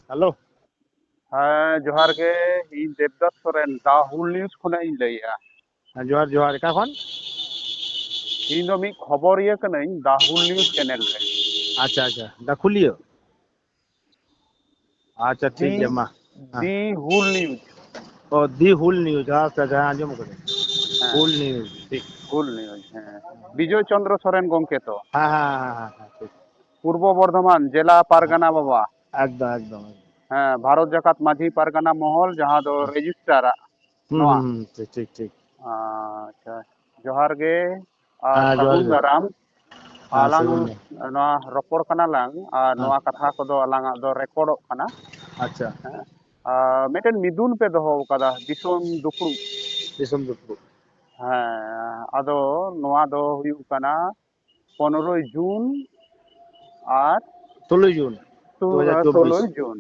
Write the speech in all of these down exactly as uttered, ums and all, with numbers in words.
Hello. ᱦᱮᱸ, ᱡᱚᱦᱟᱨ ᱜᱮ᱾ ᱤᱧ ᱫᱮᱵᱫᱟᱥ ᱥᱚᱨᱮᱱ, ᱫᱟ ᱦᱩᱞ ᱱᱤᱭᱩᱡᱽ ᱠᱷᱚᱱᱟᱜ ᱤᱧ ᱞᱟᱹᱭᱮᱜᱼᱟ᱾ ᱦᱮᱸ, ᱡᱚᱦᱟᱨ, ᱡᱚᱦᱟᱨ᱾ ᱚᱠᱟ ᱠᱷᱚᱱ? ᱤᱧ ᱫᱚ ᱢᱤᱫ ᱠᱷᱚᱵᱚᱨᱤᱭᱟᱹ ᱠᱟᱹᱱᱟᱹᱧ, ᱫᱟ ᱦᱩᱞ ᱱᱤᱭᱩᱡᱽ ᱪᱮᱱᱮᱞ ᱨᱮ᱾ ᱟᱪᱪᱷᱟ, ᱟᱪᱪᱷᱟ, ᱫᱟ ᱠᱷᱩᱞᱤᱭᱟᱹ᱾ ᱟᱪᱪᱷᱟ, ᱴᱷᱤᱠ ᱫᱤ, ᱜᱮᱭᱟ, ᱢᱟ᱾ ᱦᱮᱸ᱾ ᱫᱤ ᱦᱩᱞ ᱱᱤᱭᱩᱡᱽ᱾ ᱚ, ᱫᱤ ᱦᱩᱞ ᱱᱤᱭᱩᱡᱽ, ᱟᱪᱪᱷᱟ, ᱟᱪᱪᱷᱟ, ᱟᱸᱡᱚᱢ ᱠᱟᱹᱫᱟᱹᱧ᱾ ᱦᱮᱸ᱾ ᱦᱩᱞ ᱱᱤᱭᱩᱡᱽ, ᱴᱷᱤᱠ᱾ ᱦᱩᱞ ᱱᱤᱭᱩᱡᱽ, ᱦᱮᱸ᱾ ᱵᱤᱡᱚᱭ ᱪᱚᱱᱫᱨᱚ ᱥᱚᱨᱮᱱ ᱜᱚᱢᱠᱮ ᱛᱚ? ᱦᱮᱸ, ᱦᱮᱸ, ᱦᱮᱸ, ᱦᱮᱸ, ᱦᱮᱸ, ᱴᱷᱤᱠ᱾ ᱯᱩᱨᱵᱚ ᱵᱚᱨᱫᱷᱚᱢᱟᱱ ᱡᱮᱞᱟ ᱯᱟᱨᱜᱟᱱᱟ ᱵᱟᱵᱟ᱾ ᱮᱠᱫᱚᱢ, ᱮᱠᱫᱚᱢ, ᱮᱠᱫᱚᱢ᱾ ᱦᱮᱸ, ᱵᱷᱟᱨᱚᱛ ᱡᱟᱠᱟᱛ ᱢᱟᱹᱡᱷᱤ ᱯᱟᱨᱜᱟᱱᱟ ᱢᱚᱦᱚᱞ, ᱡᱟᱦᱟᱸ ᱫᱚ ᱦᱩᱸ᱾ ᱨᱮᱡᱤᱥᱴᱨᱟᱨᱟᱜ ᱦᱩᱸ, ᱱᱚᱣᱟ᱾ ᱦᱩᱸ, ᱦᱩᱸ, ᱴᱷᱤᱠ, ᱴᱷᱤᱠ, ᱴᱷᱤᱠ᱾ ᱟᱪᱪᱷᱟ, ᱡᱚᱦᱟᱨ ᱜᱮ ᱟᱨ ᱦᱮᱸ, ᱡᱚᱦᱟᱨ ᱥᱟᱹᱜᱩᱱ ᱜᱮ᱾ ᱫᱟᱨᱟᱢ᱾ ᱦᱮᱸ, ᱟᱞᱟᱝ ᱥᱟᱹᱜᱩᱱ ᱜᱮ᱾ ᱱᱚᱣᱟ ᱨᱚᱯᱚᱲ ᱠᱟᱱᱟ ᱞᱟᱝ, ᱟᱨ ᱦᱮᱸ᱾ ᱱᱚᱣᱟ ᱠᱟᱛᱷᱟ ᱠᱚᱫᱚ ᱟᱞᱟᱝᱟᱜ ᱫᱚ ᱨᱮᱠᱚᱨᱰᱚᱜ ᱠᱟᱱᱟ᱾ ᱟᱪᱪᱷᱟ᱾ ᱦᱮᱸ᱾ ᱟᱨ ᱢᱤᱫᱴᱮᱱ ᱢᱤᱫᱩᱱ ᱯᱮ ᱫᱚᱦᱚ ᱟᱠᱟᱫᱟ, ᱫᱤᱥᱚᱢ ᱫᱩᱯᱲᱩᱵ᱾ ᱫᱤᱥᱚᱢ ᱫᱩᱯᱲᱩᱵ᱾ ᱦᱮᱸ, ᱟᱫᱚ ᱱᱚᱣᱟ ᱫᱚ ᱦᱩᱭᱩᱜ ᱠᱟᱱᱟ ᱯᱚᱱᱨᱚᱭ ᱡᱩᱱ ᱟᱨ ᱥᱳᱞᱳᱭ ᱡᱩᱱ, ᱥᱳ-, ᱫᱩ ᱦᱟᱡᱟᱨ ᱪᱚᱵᱵᱤᱥ᱾ ᱥᱳᱞᱳᱭ ᱡᱩᱱ,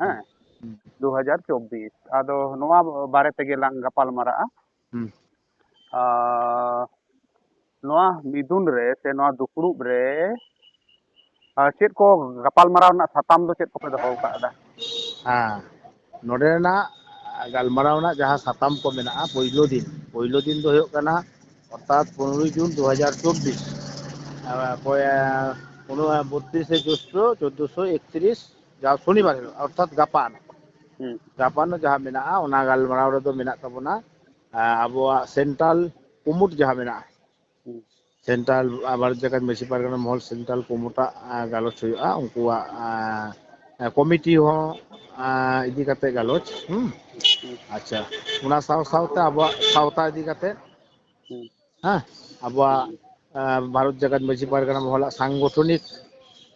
ᱦᱮᱸ, ᱦᱩᱸ᱾ ᱫᱩ ᱦᱟᱡᱟᱨ ᱪᱚᱵᱵᱤᱥ᱾ ᱟᱫᱚ ᱱᱚᱣᱟ ᱵᱟᱨᱮ ᱛᱮᱜᱮ ᱞᱟᱝ ᱜᱟᱯᱟᱞ ᱢᱟᱨᱟᱜᱼᱟ᱾ ᱦᱩᱸ᱾ ᱟᱨ ᱱᱚᱣᱟ ᱢᱤᱫᱩᱱ ᱨᱮ ᱥᱮ ᱱᱚᱣᱟ ᱫᱩᱯᱲᱩᱵ ᱨᱮ, ᱟᱨ ᱪᱮᱫ ᱠᱚ ᱜᱟᱯᱟᱞ ᱢᱟᱨᱟᱣ ᱨᱮᱱᱟᱜ ᱥᱟᱛᱟᱢ ᱫᱚ ᱪᱮᱫ ᱠᱚᱯᱮ ᱫᱚᱦᱚ ᱟᱠᱟᱫᱟ? ᱦᱮᱸ, ᱱᱚᱰᱮᱱᱟᱜ ᱜᱟᱞᱢᱟᱨᱟᱣ ᱨᱮᱱᱟᱜ ᱡᱟᱦᱟᱸ ᱥᱟᱛᱟᱢ ᱠᱚ ᱢᱮᱱᱟᱜᱼᱟ, ᱯᱳᱭᱞᱳ ᱫᱤᱱ, ᱯᱳᱭᱞᱳ ᱫᱤᱱ ᱫᱚ ᱦᱩᱭᱩᱜ ᱠᱟᱱᱟ ᱚᱨᱛᱷᱟᱛ ᱯᱚᱱᱨᱚᱭ ᱡᱩᱱ ᱫᱩ ᱦᱟᱡᱟᱨ ᱪᱚᱵᱵᱤᱥ, ᱟᱨ ᱯᱚᱭ-, ᱯᱚᱱᱨᱚ, ᱵᱚᱛᱨᱤᱥᱮ ᱡᱳᱥᱴᱚ ᱪᱳᱫᱫᱳᱥᱚ ᱮᱠᱛᱨᱤᱥ, ᱡᱟᱦᱟᱸ ᱥᱚᱱᱤᱵᱟᱨ ᱦᱤᱞᱳᱜ, ᱚᱨᱛᱷᱟᱛ ᱜᱟᱯᱟ᱾ ᱦᱩᱸ᱾ ᱜᱟᱯᱟ ᱡᱟᱦᱟᱸ ᱢᱮᱱᱟᱜᱼᱟ, ᱚᱱᱟ ᱜᱟᱞᱢᱟᱨᱟᱣ ᱨᱮᱫᱚ ᱢᱮᱱᱟᱜ ᱛᱟᱵᱚᱱᱟ, ᱟᱸ, ᱟᱵᱚᱣᱟᱜ ᱥᱮᱱᱴᱨᱟᱞ ᱠᱩᱢᱩᱴ ᱡᱟᱦᱟᱸ ᱢᱮᱱᱟᱜᱼᱟ, ᱦᱩᱸ᱾ ᱥᱮᱱᱴᱨᱟᱞ, ᱟᱸ, ᱵᱷᱟᱨᱚᱛ ᱡᱟᱠᱟᱛ ᱢᱟᱹᱡᱷᱤ ᱯᱟᱨᱜᱟᱱᱟ ᱢᱚᱦᱚᱞ ᱥᱮᱱᱴᱨᱟᱞ ᱠᱩᱢᱩᱴᱟᱜ, ᱟᱸ, ᱜᱟᱞᱚᱪ ᱦᱩᱭᱩᱜᱼᱟ, ᱩᱱᱠᱩᱣᱟᱜ, ᱟᱸ, ᱠᱚᱢᱤᱴᱤ ᱦᱚᱸ, ᱟᱸ, ᱤᱫᱤ ᱠᱟᱛᱮ ᱜᱟᱞᱚᱪ᱾ ᱦᱩᱸ? ᱦᱩᱸ᱾ ᱟᱪᱪᱷᱟ, ᱚᱱᱟ ᱥᱟᱶ ᱥᱟᱶᱛᱮ ᱟᱵᱚᱣᱟᱜ ᱥᱟᱶᱛᱟ ᱤᱫᱤ ᱠᱟᱛᱮ, ᱦᱩᱸ᱾ ᱦᱮᱸ, ᱟᱵᱚᱣᱟᱜ, ᱦᱩᱸ᱾ ᱟᱸ, ᱵᱷᱟᱨᱚᱛ ᱡᱟᱠᱟᱛ ᱢᱟᱹᱡᱷᱤ ᱯᱟᱨᱜᱟᱱᱟ ᱢᱚᱦᱚᱞᱟᱜ ᱥᱟᱝᱜᱚᱴᱷᱚᱱᱤᱠ,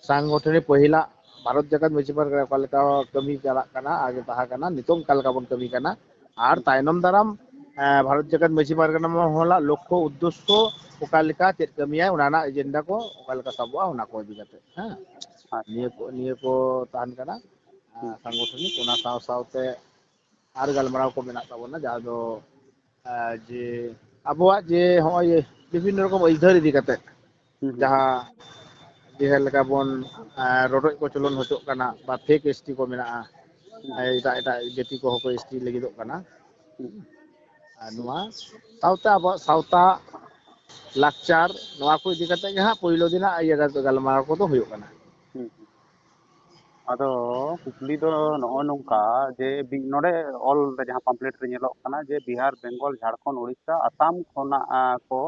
ᱥᱟᱝᱜᱚᱴᱷᱚᱱᱤᱠ ᱯᱟᱹᱦᱤᱞᱟᱜ ᱵᱷᱟᱨᱚᱛ ᱡᱟᱠᱟᱛ ᱢᱟᱹᱡᱷᱤ ᱯᱟᱨᱜᱟᱱᱟ ᱚᱠᱟ ᱞᱮᱠᱟ ᱠᱟᱹᱢᱤ ᱪᱟᱞᱟᱜ ᱠᱟᱱᱟ, ᱟᱜᱮ ᱛᱟᱦᱮᱸ ᱠᱟᱱᱟ, ᱱᱤᱛᱚᱝ ᱚᱠᱟ ᱞᱮᱠᱟ ᱵᱚᱱ ᱠᱟᱹᱢᱤ ᱠᱟᱱᱟ, ᱟᱨ ᱦᱩᱸ᱾ ᱛᱟᱭᱱᱚᱢ ᱫᱟᱨᱟᱢ, ᱮᱸ, ᱵᱷᱟᱨᱚᱛ ᱡᱟᱠᱟᱛ ᱢᱟᱹᱡᱷᱤ ᱯᱟᱨᱜᱟᱱᱟ ᱢᱚᱦᱚᱞᱟᱜ ᱞᱚᱠᱠᱷᱚ ᱩᱫᱽᱫᱮᱥᱥᱚ ᱚᱠᱟ ᱞᱮᱠᱟ ᱪᱮᱫ ᱠᱟᱹᱢᱤᱭᱟᱭ, ᱚᱱᱟ ᱨᱮᱱᱟᱜ ᱮᱡᱮᱱᱰᱟ ᱠᱚ ᱚᱠᱟ ᱞᱮᱠᱟ ᱥᱟᱵᱚᱜᱼᱟ, ᱚᱱᱟ ᱠᱚ ᱤᱫᱤ ᱠᱟᱛᱮ, ᱦᱮᱸ᱾ ᱟᱪᱪᱷᱟ᱾ ᱱᱤᱭᱟᱹ ᱠᱚ, ᱱᱤᱭᱟᱹ ᱠᱚ ᱛᱟᱦᱮᱱ ᱠᱟᱱᱟ, ᱟᱸ, ᱦᱩᱸ᱾ ᱥᱟᱝᱜᱚᱴᱷᱚᱱᱤᱠ᱾ ᱚᱱᱟ ᱥᱟᱶ ᱥᱟᱶᱛᱮ ᱟᱨ ᱜᱟᱞᱢᱟᱨᱟᱣ ᱠᱚ ᱢᱮᱱᱟᱜ ᱛᱟᱵᱚᱱᱟ, ᱡᱟᱦᱟᱸ ᱫᱚ, ᱟᱸ, ᱡᱮ ᱟᱵᱚᱣᱟᱜ ᱡᱮ ᱦᱚᱸᱜᱼᱚᱭ ᱵᱤᱵᱷᱤᱱᱱᱚ ᱨᱚᱠᱚᱢ ᱟᱹᱭᱫᱟᱹᱨ ᱤᱫᱤ ᱠᱟᱛᱮ, ᱦᱩᱸ, ᱦᱩᱸ, ᱦᱩᱸ᱾ ᱡᱟᱦᱟᱸ ᱡᱮᱞᱮᱠᱟ ᱵᱚᱱ ᱨᱚᱰᱚᱡ ᱠᱚᱪᱞᱚᱱ ᱦᱚᱪᱚᱜ ᱠᱟᱱᱟ ᱵᱟ ᱯᱷᱮᱠ ᱮᱥᱴᱤ ᱠᱚ ᱢᱮᱱᱟᱜᱼᱟ, ᱮᱴᱟᱜ ᱮᱴᱟᱜ ᱡᱟᱹᱛᱤ ᱠᱚᱦᱚᱸ ᱠᱚ ᱮᱥᱴᱤ ᱞᱟᱹᱜᱤᱫᱚᱜ ᱠᱟᱱᱟ᱾ ᱟᱨ ᱱᱚᱣᱟ ᱥᱟᱶᱛᱮ ᱟᱵᱚᱣᱟᱜ ᱥᱟᱶᱛᱟ ᱞᱟᱠᱪᱟᱨ ᱱᱚᱣᱟ ᱠᱚ ᱤᱫᱤ ᱠᱟᱛᱮ ᱜᱮ ᱦᱟᱸᱜ ᱯᱳᱭᱞᱳ ᱫᱤᱱᱟᱜ ᱤᱭᱟᱹ ᱜᱟᱞᱢᱟᱨᱟᱣ ᱠᱚᱫᱚ ᱦᱩᱭᱩᱜ ᱠᱟᱱᱟ᱾ ᱟᱫᱚ ᱠᱩᱠᱞᱤ ᱫᱚ ᱱᱚᱜᱼᱚ ᱱᱚᱝᱠᱟ ᱡᱮ ᱵᱤ- ᱱᱚᱰᱮ ᱚᱞ ᱨᱮ ᱡᱟᱦᱟᱸ ᱯᱟᱢᱯᱞᱮᱴ ᱨᱮ ᱧᱮᱞᱚᱜ ᱠᱟᱱᱟ ᱡᱮ ᱵᱤᱦᱟᱨ, ᱵᱮᱝᱜᱚᱞ, ᱡᱷᱟᱲᱠᱷᱚᱸᱰ, ᱳᱰᱤᱥᱟ, ᱟᱥᱟᱢ ᱠᱷᱚᱱᱟᱜ ᱠᱚ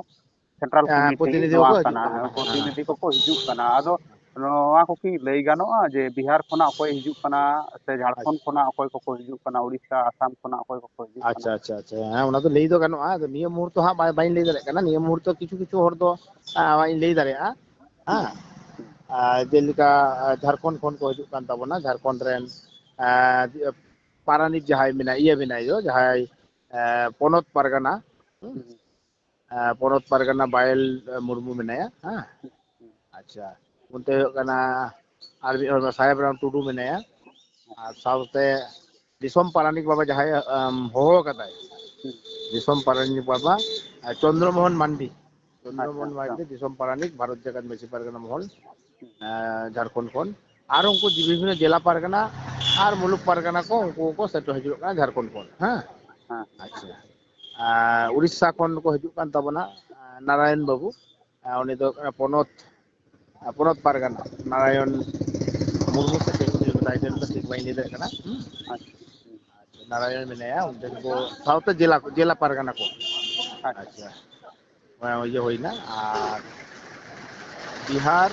ᱥᱮᱱᱴᱨᱟᱞ ᱠᱚᱢᱤᱴᱤ ᱯᱨᱚᱛᱤᱱᱤᱫᱷᱤ ᱱᱚᱣᱟ ᱠᱚᱠᱚ ᱦᱤᱡᱩᱜ ᱠᱟᱱᱟ, ᱠᱟᱱᱟ᱾ ᱯᱨᱚᱛᱤᱱᱤᱫᱷᱤ ᱠᱚᱠᱚ ᱦᱤᱡᱩᱜ ᱠᱟᱱᱟ᱾ ᱟᱫᱚ ᱱᱚᱣᱟ ᱠᱚ ᱠᱤ ᱞᱟᱹᱭ ᱜᱟᱱᱚᱜᱼᱟ ᱡᱮ ᱵᱤᱦᱟᱨ ᱠᱷᱚᱱᱟᱜ ᱚᱠᱚᱭ ᱦᱤᱡᱩᱜ ᱠᱟᱱᱟ ᱥᱮ ᱡᱷᱟᱲᱠᱷᱚᱸᱰ ᱠᱷᱚᱱᱟᱜ ᱚᱠᱚᱭ ᱠᱚᱠᱚ ᱦᱤᱡᱩᱜ ᱠᱟᱱᱟ, ᱳᱰᱤᱥᱟ, ᱟᱥᱟᱢ ᱠᱷᱚᱱᱟᱜ ᱚᱠᱚᱭ ᱠᱚᱠᱚ ᱦᱤᱡᱩᱜ ᱠᱟᱱᱟ? ᱟᱪᱪᱷᱟ, ᱟᱪᱪᱷᱟ, ᱟᱪᱪᱷᱟ, ᱦᱮᱸ, ᱚᱱᱟ ᱫᱚ ᱞᱟᱹᱭ ᱫᱚ ᱜᱟᱱᱚᱜᱼᱟ᱾ ᱟᱫᱚ ᱱᱤᱭᱟᱹ ᱢᱩᱦᱩᱨᱛᱚ ᱦᱟᱸᱜ ᱵᱟᱭ- ᱵᱟᱹᱧ ᱞᱟᱹᱭ ᱫᱟᱲᱮᱭᱟᱜ ᱠᱟᱱᱟ᱾ ᱱᱤᱭᱟᱹ ᱢᱩᱦᱩᱨᱛᱚ ᱠᱤᱪᱷᱩ ᱠᱤᱪᱷᱩ ᱦᱚᱲ ᱫᱚ ᱟᱸ, ᱤᱧ ᱞᱟᱹᱭ ᱫᱟᱲᱮᱭᱟᱜᱼᱟ᱾ ᱦᱮᱸ, ᱟᱨ ᱡᱮᱞᱮᱠᱟ ᱟᱨ ᱡᱷᱟᱲᱠᱷᱚᱸᱰ ᱠᱷᱚᱱ ᱠᱚ ᱦᱤᱡᱩᱜ ᱠᱟᱱ ᱛᱟᱵᱚᱱᱟ, ᱡᱷᱟᱲᱠᱷᱚᱸᱰ ᱨᱮᱱ ᱟᱨ ᱯᱟᱨᱟᱱᱤᱠ ᱡᱟᱦᱟᱸᱭ ᱢᱮᱱᱟᱭ, ᱤᱭᱟᱹ ᱢᱮᱱᱟᱭ ᱫᱚ, ᱡᱟᱦᱟᱸᱭ ᱟᱨ ᱯᱚᱱᱚᱛ ᱯᱟᱨᱜᱟᱱᱟ, ᱦᱩᱸ? ᱟᱨ ᱯᱚᱱᱚᱛ ᱯᱟᱨᱜᱟᱱᱟ ᱵᱟᱭᱮᱞ ᱢᱩᱨᱢᱩ ᱢᱮᱱᱟᱭᱟ᱾ ᱦᱮᱸ, ᱟᱪᱪᱷᱟ, ᱚᱱᱛᱮ ᱦᱩᱭᱩᱜ ᱠᱟᱱᱟ ᱟᱨ ᱢᱤᱫ ᱦᱚᱲ ᱫᱚ ᱥᱟᱦᱮᱵ ᱨᱟᱢ ᱴᱩᱰᱩ ᱢᱮᱱᱟᱭᱟ, ᱟᱨ ᱥᱟᱶᱛᱮ ᱫᱤᱥᱚᱢ ᱯᱟᱨᱟᱱᱤᱠ ᱵᱟᱵᱟ ᱡᱟᱦᱟᱸᱭ ᱟᱢ, ᱦᱚᱦᱚ ᱠᱟᱫᱟᱭ, ᱫᱤᱥᱚᱢ ᱯᱟᱨᱟᱱᱤᱠ ᱵᱟᱵᱟ ᱟᱨ ᱪᱚᱱᱫᱨᱚ ᱢᱳᱦᱚᱱ ᱢᱟᱱᱰᱤ, ᱪᱚᱱᱫᱨᱚ ᱟᱪᱪᱷᱟ, ᱢᱳᱦᱚᱱ ᱟᱪᱪᱷᱟ᱾ ᱢᱟᱱᱰᱤ ᱫᱤᱥᱚᱢ ᱯᱟᱨᱟᱱᱤᱠ, ᱵᱷᱟᱨᱚᱛ ᱡᱟᱠᱟᱛ ᱢᱟᱹᱡᱷᱤ ᱯᱟᱨᱜᱟᱱᱟ ᱢᱚᱦᱚᱞ, ᱟᱨ ᱡᱷᱟᱲᱠᱷᱚᱸᱰ ᱠᱷᱚᱱ, ᱟᱨ ᱩᱱᱠᱩ ᱵᱤᱵᱷᱤᱱᱱᱚ ᱡᱮᱞᱟ ᱯᱟᱨᱜᱟᱱᱟ ᱟᱨ ᱢᱩᱞᱩᱠ ᱯᱟᱨᱜᱟᱱᱟ ᱠᱚ, ᱩᱱᱠᱩ ᱠᱚ ᱥᱮᱴᱮᱨ ᱦᱤᱡᱩᱜ ᱠᱟᱱᱟ ᱡᱷᱟᱲᱠᱷᱚᱸᱰ ᱠᱷᱚᱱ᱾ ᱦᱮᱸ, ᱦᱮᱸ᱾ ᱟᱪᱪᱷᱟ, ᱟᱨ ᱩᱲᱤᱥᱥᱟ ᱠᱷᱚᱱ ᱠᱚ ᱦᱤᱡᱩᱜ ᱠᱟᱱ ᱛᱟᱵᱚᱱᱟ ᱱᱟᱨᱟᱭᱚᱱ ᱵᱟᱹᱵᱩ, ᱟᱨ ᱩᱱᱤ ᱫᱚ ᱦᱩᱭᱩᱜ ᱠᱟᱱᱟ ᱯᱚᱱᱚᱛ, ᱯᱚᱱᱚᱛ ᱯᱟᱨᱜᱟᱱᱟ ᱱᱟᱨᱟᱭᱚᱱ ᱢᱩᱨᱢᱩ ᱥᱮ ᱪᱮᱫ ᱠᱚ ᱴᱟᱭᱴᱮᱞ ᱫᱚ ᱴᱷᱤᱠ ᱵᱟᱹᱧ ᱞᱟᱹᱭ ᱫᱟᱲᱮᱭᱟᱜ ᱠᱟᱱᱟ᱾ ᱦᱩᱸ? ᱟᱪᱪᱷᱟ᱾ ᱱᱟᱨᱟᱭᱚᱱ ᱢᱮᱱᱟᱭᱟ, ᱚᱱᱛᱮ ᱠᱚ ᱥᱟᱶᱛᱮ ᱡᱮᱞᱟ, ᱡᱮᱞᱟ ᱯᱟᱨᱜᱟᱱᱟ ᱠᱚ᱾ ᱟᱪᱪᱷᱟ᱾ ᱟᱪᱪᱷᱟ, ᱚᱱᱟ ᱤᱭᱟᱹ ᱦᱩᱭᱱᱟ᱾ ᱟᱨ ᱵᱤᱦᱟᱨ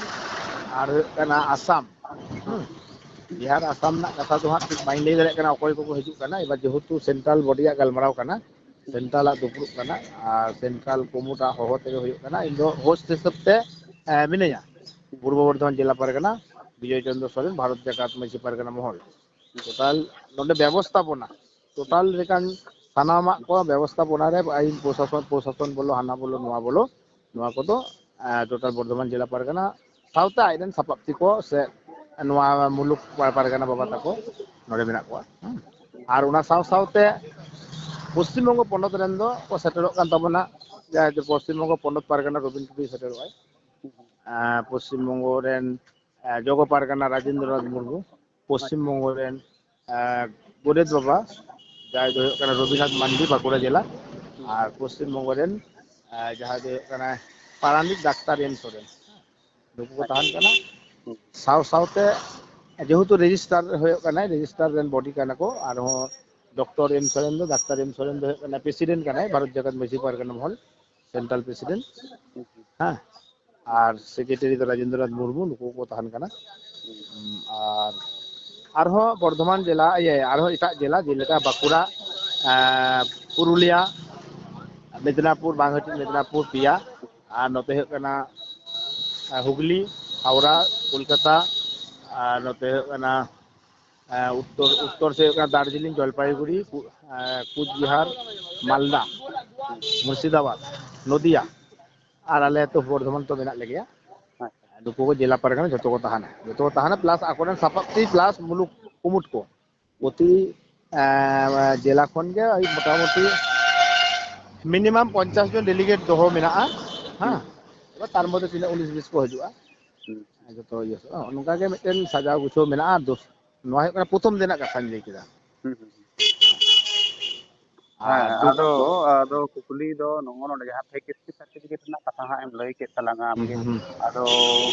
ᱟᱨ ᱦᱩᱭᱩᱜ ᱠᱟᱱᱟ ᱟᱥᱟᱢ᱾ ᱦᱩᱸ? ᱵᱤᱦᱟᱨ ᱟᱥᱟᱢ ᱨᱮᱱᱟᱜ ᱠᱟᱛᱷᱟ ᱫᱚ ᱦᱟᱸᱜ ᱴᱷᱤᱠ ᱵᱟᱹᱧ ᱞᱟᱹᱭ ᱫᱟᱲᱮᱭᱟᱜ ᱠᱟᱱᱟ ᱚᱠᱚᱭ ᱠᱚᱠᱚ ᱦᱤᱡᱩᱜ ᱠᱟᱱᱟ᱾ ᱮᱵᱟᱨ ᱡᱮᱦᱮᱛᱩ ᱥᱮᱱᱴᱨᱟᱞ ᱵᱚᱰᱤᱭᱟᱜ ᱜᱟᱞᱢᱟᱨᱟᱣ ᱠᱟᱱᱟ, ᱥᱮᱱᱴᱨᱟᱞᱟᱜ ᱫᱩᱯᱲᱩᱵ ᱠᱟᱱᱟ, ᱟᱨ ᱥᱮᱱᱴᱨᱟᱞ ᱠᱚᱢᱩᱴᱟᱜ ᱦᱚᱦᱚ ᱛᱮᱜᱮ ᱦᱩᱭᱩᱜ ᱠᱟᱱᱟ᱾ ᱤᱧ ᱫᱚ ᱦᱳᱥᱴ ᱦᱤᱥᱟᱹᱵ ᱛᱮ ᱮ, ᱢᱤᱱᱟᱹᱧᱟ᱾ ᱯᱩᱨᱵᱚ ᱵᱚᱨᱫᱷᱚᱢᱟᱱ ᱡᱮᱞᱟ ᱯᱟᱨᱜᱟᱱᱟ, ᱵᱤᱡᱚᱭ ᱪᱚᱱᱫᱨᱚ ᱥᱚᱨᱮᱱ, ᱵᱷᱟᱨᱚᱛ ᱡᱟᱠᱟᱛ ᱢᱟᱹᱡᱷᱤ ᱯᱟᱨᱜᱟᱱᱟ ᱢᱚᱦᱚᱞ᱾ ᱴᱳᱴᱟᱞ ᱱᱚᱰᱮ ᱵᱮᱵᱚᱥᱛᱷᱟᱯᱚᱱᱟ, ᱴᱳᱴᱟᱞ ᱞᱮᱠᱟᱱ ᱥᱟᱱᱟᱢᱟᱜ ᱠᱚ ᱵᱮᱵᱚᱥᱛᱷᱟᱯᱚᱱᱟ ᱨᱮ ᱟᱹᱭᱤᱱ ᱯᱨᱚᱥᱟᱥᱚᱱ, ᱯᱨᱚᱥᱟᱥᱚᱱ ᱵᱚᱞᱚ, ᱦᱟᱱᱟ ᱵᱚᱞᱚ, ᱱᱚᱣᱟ ᱵᱚᱞᱚ, ᱱᱚᱣᱟ ᱠᱚᱫᱚ ᱮ, ᱴᱳᱴᱟᱞ ᱵᱚᱨᱫᱷᱚᱢᱟᱱ ᱡᱮᱞᱟ ᱯᱟᱨᱜᱟᱱᱟ ᱥᱟᱶᱛᱮ ᱟᱡ ᱨᱮᱱ ᱥᱟᱯᱟᱵ ᱛᱤ ᱠᱚ ᱥᱮ ᱱᱚᱣᱟ ᱢᱩᱞᱩᱠ ᱯᱟᱨᱜᱟᱱᱟ ᱵᱟᱵᱟ ᱛᱟᱠᱚ ᱱᱚᱰᱮ ᱢᱮᱱᱟᱜ ᱠᱚᱣᱟ᱾ ᱦᱩᱸ? ᱟᱨ ᱚᱱᱟ ᱥᱟᱶ ᱥᱟᱶᱛᱮ ᱯᱚᱥᱪᱤᱢ ᱵᱚᱝᱜᱚ ᱯᱚᱱᱚᱛ ᱨᱮᱱ ᱫᱚ ᱠᱚ ᱥᱮᱴᱮᱨᱚᱜ ᱠᱟᱱ ᱛᱟᱵᱚᱱᱟ, ᱡᱟᱦᱟᱸᱭ ᱫᱚ ᱯᱚᱥᱪᱤᱢ ᱵᱚᱝᱜᱚ ᱯᱚᱱᱚᱛ ᱯᱟᱨᱜᱟᱱᱟ ᱨᱚᱵᱤᱱ ᱴᱩᱰᱩᱭ ᱥᱮᱴᱮᱨᱚᱜᱼᱟᱭ᱾ ᱟᱨ ᱯᱚᱥᱪᱤᱢ ᱵᱚᱝᱜᱚ ᱨᱮᱱ, ᱟᱨ ᱡᱚᱜᱚ ᱯᱟᱨᱜᱟᱱᱟ ᱨᱟᱡᱮᱱᱫᱨᱚᱱᱟᱛᱷ ᱢᱩᱨᱢᱩ, ᱯᱚᱥᱪᱤᱢ ᱵᱚᱝᱜᱚ ᱨᱮᱱ, ᱟᱨ ᱜᱚᱰᱮᱛ ᱵᱟᱵᱟ ᱡᱟᱦᱟᱸᱭ ᱫᱚ ᱦᱩᱭᱩᱜ ᱠᱟᱱᱟ ᱨᱚᱵᱤᱱᱟᱛᱷ ᱢᱟᱱᱰᱤ, ᱵᱟᱸᱠᱩᱲᱟ ᱡᱮᱞᱟ, ᱟᱨ ᱯᱚᱥᱪᱤᱢ ᱵᱚᱝᱜᱚ ᱨᱮᱱ, ᱟᱨ ᱡᱟᱦᱟᱸᱭ ᱫᱚ ᱦᱩᱭᱩᱜ ᱠᱟᱱᱟ ᱯᱟᱨᱟᱱᱤᱠ ᱰᱟᱠᱛᱟᱨ ᱮᱢ ᱥᱚᱨᱮᱱ, ᱱᱩᱠᱩ ᱠᱚ ᱛᱟᱦᱮᱱ ᱠᱟᱱᱟ᱾ ᱥᱟᱶ ᱥᱟᱶᱛᱮ ᱡᱮᱦᱮᱛᱩ ᱨᱮᱡᱤᱥᱴᱟᱨ ᱦᱩᱭᱩᱜ ᱠᱟᱱᱟᱭ, ᱨᱮᱡᱤᱥᱴᱟᱨ ᱨᱮᱱ ᱵᱚᱰᱤ ᱠᱟᱱᱟ ᱠᱚ, ᱟᱨᱦᱚᱸ ᱰᱚᱠᱴᱚᱨ ᱮᱢ ᱥᱚᱨᱮᱱ ᱫᱚ, ᱰᱟᱠᱛᱟᱨ ᱮᱢ ᱥᱚᱨᱮᱱ ᱫᱚ ᱦᱩᱭᱩᱜ ᱠᱟᱱᱟ ᱯᱨᱮᱥᱤᱰᱮᱱᱴ ᱠᱟᱱᱟᱭ ᱵᱷᱟᱨᱚᱛ ᱡᱟᱠᱟᱛ ᱢᱟᱹᱡᱷᱤ ᱯᱟᱨᱜᱟᱱᱟ ᱢᱚᱦᱚᱞ, ᱥᱮᱱᱴᱨᱟᱞ ᱯᱨᱮᱥᱤᱰᱮᱱᱴ᱾ ᱦᱮᱸ, ᱟᱨ ᱥᱮᱠᱨᱮᱴᱟᱨᱤ ᱫᱚ ᱨᱟᱡᱮᱱᱫᱨᱚᱱᱟᱛᱷ ᱢᱩᱨᱢᱩ, ᱱᱩᱠᱩ ᱠᱚ ᱛᱟᱦᱮᱱ ᱠᱟᱱᱟ᱾ ᱟᱨ ᱟᱨᱦᱚᱸ ᱵᱚᱨᱫᱷᱚᱢᱟᱱ ᱡᱮᱞᱟ, ᱤᱭᱟᱹ, ᱟᱨᱦᱚᱸ ᱮᱴᱟᱜ ᱡᱮᱞᱟ ᱡᱮᱞᱮᱠᱟ ᱵᱟᱸᱠᱩᱲᱟ, ᱮᱸ, ᱯᱩᱨᱩᱞᱤᱭᱟ, ᱢᱮᱫᱽᱱᱟᱯᱩᱨ, ᱵᱟᱝ ᱦᱟᱹᱴᱤᱧ, ᱢᱮᱫᱽᱱᱟᱯᱩᱨ ᱯᱮᱭᱟ, ᱟᱨ ᱱᱚᱛᱮ ᱦᱩᱭᱩᱜ ᱠᱟᱱᱟ, ᱮᱸ, ᱦᱩᱜᱽᱞᱤ, ᱦᱟᱣᱲᱟ, ᱠᱳᱞᱠᱟᱛᱟ, ᱟᱨ ᱱᱚᱛᱮ ᱦᱩᱭᱩᱜ ᱠᱟᱱᱟ, ᱮᱸ, ᱩᱛᱛᱚᱨ, ᱩᱛᱛᱚᱨ ᱥᱮᱫ ᱦᱩᱭᱩᱜ ᱠᱟᱱᱟ ᱫᱟᱨᱡᱤᱞᱤᱝ, ᱡᱚᱞᱯᱟᱭᱜᱩᱲᱤ, ᱠᱩ-, ᱮᱸ, ᱠᱩᱪᱵᱤᱦᱟᱨ, ᱢᱟᱞᱫᱟ, ᱢᱩᱨᱥᱤᱫᱟᱵᱟᱫᱽ, ᱱᱚᱫᱤᱭᱟ, ᱟᱨ ᱟᱞᱮ ᱟᱹᱛᱩ ᱵᱚᱨᱫᱷᱚᱢᱟᱱ ᱛᱚ ᱢᱮᱱᱟᱜ ᱞᱮᱜᱮᱭᱟ᱾ ᱱᱩᱠᱩ ᱠᱚ ᱡᱮᱞᱟ ᱯᱟᱨᱜᱟᱱᱟ ᱡᱚᱛᱚ ᱠᱚ ᱛᱟᱦᱮᱱᱟ, ᱡᱚᱛᱚ ᱠᱚ ᱛᱟᱦᱮᱱᱟ, ᱯᱞᱟᱥ ᱟᱠᱚᱨᱮᱱ ᱥᱟᱯᱟᱵ ᱛᱮ, ᱯᱞᱟᱥ ᱢᱩᱞᱩᱠ ᱠᱩᱢᱩᱴ ᱠᱚ ᱯᱨᱚᱛᱤ, ᱮᱸ, ᱡᱮᱞᱟ ᱠᱷᱚᱱ ᱜᱮ ᱳᱭ ᱢᱚᱴᱟᱢᱩᱴᱤ ᱢᱤᱱᱤᱢᱟᱢ ᱯᱚᱧᱪᱟᱥ ᱡᱚᱱ ᱰᱮᱞᱤᱜᱮᱴ ᱫᱚᱦᱚ ᱢᱮᱱᱟᱜᱼᱟ᱾ ᱦᱮᱸ, ᱮᱵᱟᱨ ᱛᱟᱨ ᱢᱚᱫᱽᱫᱷᱮ ᱛᱤᱱᱟᱹᱜ ᱩᱱᱤᱥ ᱵᱤᱥ ᱠᱚ ᱦᱤᱡᱩᱜᱼᱟ, ᱡᱚᱛᱚ ᱤᱭᱟᱹ ᱥᱮᱫ᱾ ᱱᱚᱜᱼᱚ ᱱᱚᱝᱠᱟ ᱜᱮ ᱢᱤᱫᱴᱮᱱ ᱥᱟᱡᱟᱣ ᱜᱩᱪᱷᱟᱹᱣ ᱢᱮᱱᱟᱜᱼᱟ᱾ ᱫᱚᱥ, ᱱᱚᱣᱟ ᱦᱩᱭᱩᱜ ᱠᱟᱱᱟ ᱯᱨᱚᱛᱷᱚᱢ ᱫᱤᱱᱟᱜ ᱠᱟᱛᱷᱟᱧ ᱞᱟᱹᱭ ᱠᱮᱫᱟ᱾ ᱦᱩᱸ, ᱦᱩᱸ, ᱦᱩᱸ᱾ ᱦᱮᱸ, ᱟᱨ ᱫᱩ- ᱟᱫᱚ, ᱟᱫᱚ ᱠᱩᱠᱞᱤ ᱫᱚ ᱱᱚᱜᱼᱚ ᱱᱚᱰᱮ ᱡᱟᱦᱟᱸ ᱯᱷᱮᱠ ᱮᱥ ᱴᱤ ᱥᱟᱨᱴᱤᱯᱷᱤᱠᱮᱴ ᱨᱮᱱᱟᱜ ᱠᱟᱛᱷᱟ ᱦᱟᱸᱜ ᱮᱢ ᱞᱟᱹᱭ ᱠᱮᱫ ᱛᱟᱞᱟᱝᱟ ᱦᱩᱸ, ᱟᱢᱜᱮ᱾ ᱦᱩᱸ, ᱦᱩᱸ᱾ ᱟᱫᱚ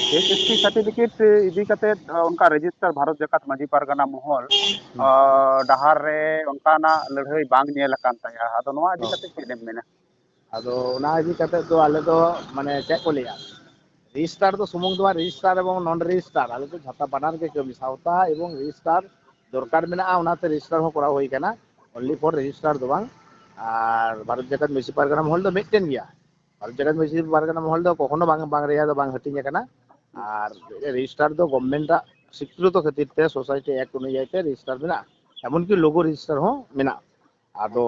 ᱯᱷᱮᱠ ᱮᱥ ᱴᱤ ᱥᱟᱨᱴᱤᱯᱷᱤᱠᱮᱴ ᱤᱫᱤ ᱠᱟᱛᱮᱫ, ᱚᱱᱠᱟ ᱨᱮᱡᱤᱥᱴᱟᱨ ᱵᱷᱟᱨᱚᱛ ᱡᱟᱠᱟᱛ ᱢᱟᱹᱡᱷᱤ ᱯᱟᱨᱜᱟᱱᱟ ᱢᱚᱦᱚᱞ, ᱦᱩᱸ᱾ ᱟᱸ, ᱰᱟᱦᱟᱨ ᱨᱮ ᱚᱱᱠᱟᱱᱟᱜ ᱞᱟᱹᱲᱦᱟᱹᱭ ᱵᱟᱝ ᱧᱮᱞ ᱟᱠᱟᱱ ᱛᱟᱭᱟ᱾ ᱟᱫᱚ ᱱᱚᱣᱟ ᱤᱫᱤ ᱦᱚᱸ᱾ ᱠᱟᱛᱮᱫ ᱪᱮᱫ ᱮᱢ ᱢᱮᱱᱟ? ᱟᱫᱚ ᱚᱱᱟ ᱤᱫᱤ ᱠᱟᱛᱮᱫ ᱫᱚ ᱟᱞᱮ ᱫᱚ, ᱢᱟᱱᱮ, ᱪᱮᱫ ᱠᱚ ᱞᱟᱹᱭᱟ, ᱨᱮᱡᱤᱥᱴᱟᱨ ᱫᱚ ᱥᱩᱢᱩᱝ ᱫᱚ ᱵᱟᱝ, ᱨᱮᱡᱤᱥᱴᱟᱨ ᱮᱵᱚᱝ ᱱᱚᱱ ᱨᱮᱡᱤᱥᱴᱟᱨ, ᱟᱞᱮ ᱫᱚ ᱡᱷᱚᱛᱚ ᱵᱟᱱᱟᱨ ᱜᱮ ᱠᱟᱹᱢᱤ, ᱥᱟᱶᱛᱟ ᱮᱵᱚᱝ ᱨᱮᱡᱤᱥᱴᱟᱨ ᱫᱚᱨᱠᱟᱨ ᱢᱮᱱᱟᱜᱼᱟ, ᱚᱱᱟᱛᱮ ᱨᱮᱡᱤᱥᱴᱟᱨ ᱦᱚᱸ ᱠᱚᱨᱟᱣ ᱦᱩᱭ ᱠᱟᱱᱟ᱾ Only for register ᱫᱚ ᱵᱟᱝ᱾ ᱟᱨ ᱵᱷᱟᱨᱚᱛ ᱡᱟᱠᱟᱛ ᱢᱟᱹᱡᱷᱤ ᱯᱟᱨᱜᱟᱱᱟ ᱢᱚᱦᱚᱞ ᱫᱚ ᱢᱤᱫᱴᱮᱱ ᱜᱮᱭᱟ᱾ ᱵᱷᱟᱨᱚᱛ ᱡᱟᱠᱟᱛ ᱢᱟᱹᱡᱷᱤ ᱯᱟᱨᱜᱟᱱᱟ ᱢᱚᱦᱚᱞ ᱫᱚ ᱠᱚᱠᱷᱚᱱᱳ ᱵᱟᱝ, ᱵᱟᱝ ᱨᱮᱭᱟ ᱫᱚ ᱵᱟᱝ ᱦᱟᱹᱴᱤᱧ ᱟᱠᱟᱱᱟ᱾ ᱟᱨ ᱨᱮᱡᱤᱥᱴᱟᱨ ᱫᱚ ᱜᱚᱵᱷᱢᱮᱱᱴ ᱟᱜ ᱥᱤᱠᱨᱤᱛᱚ ᱠᱷᱟᱹᱛᱤᱨ ᱛᱮ ᱥᱳᱥᱟᱭᱴᱤ ᱮᱠᱴ ᱚᱱᱩᱡᱟᱭᱤ ᱛᱮ ᱨᱮᱡᱤᱥᱴᱟᱨ ᱢᱮᱱᱟᱜᱼᱟ, ᱮᱢᱚᱱᱠᱤ ᱞᱳᱜᱳ ᱨᱮᱡᱤᱥᱴᱟᱨ ᱦᱚᱸ ᱢᱮᱱᱟᱜᱼᱟ᱾ ᱟᱫᱚ